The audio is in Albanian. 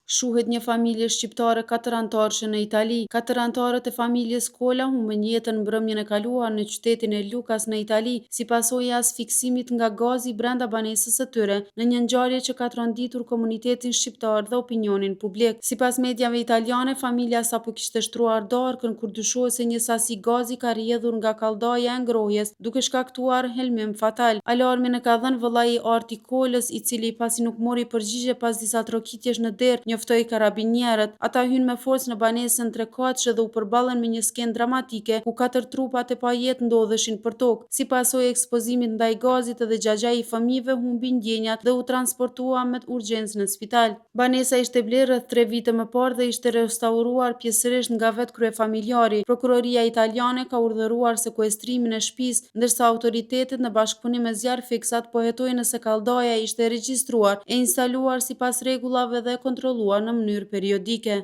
Shuhet një familje shqiptare katëranëtarëshe në Itali. Katër anëtarët e familjes Kola humbën jetën mbrëmjen e kaluar në qytetin e Lukas në Itali, si pasojë e asfiksimit nga gazi brenda banesës së tyre, në një ngjarje që ka tronditur komunitetin shqiptar dhe opinionin publik. Sipas mediave italiane, familja sapo kishte shtruar darkën kur dyshohet se një sasi gazi ka rrjedhur nga kaldaja e ngrohjes, duke shkaktuar helmim fatal. Alarmin e ka dhënë vëllai i Arti Kolës, i cili pasi nuk mori përgjigje pas disa trokitjesh në derë, njoftoi karabinierët. Ata hynë me forcë në banesën trekatëshe dhe u përballën me një skenë dramatike, ku katër trupat e pajetë ndodheshin përtokë. Si pasojë e ekspozimit ndaj gazit edhe xhaxhai i fëmijëve humbi ndjenjat dhe u transportua me urgjencë në spital. Banesa ishte blerë rreth tre vite më parë dhe ishte restauruar pjesërisht nga vetë kryefamiljari. Prokuroria italiane ka urdhëruar sekuestrimin e shtëpisë, ndërsa autoritetet në bashkëpunim me zjarrfikësat po hetojnë nëse kaldaja ishte e regjistruar, e instaluar sipas rregullave dhe e kontrolluar në mënyrë periodike.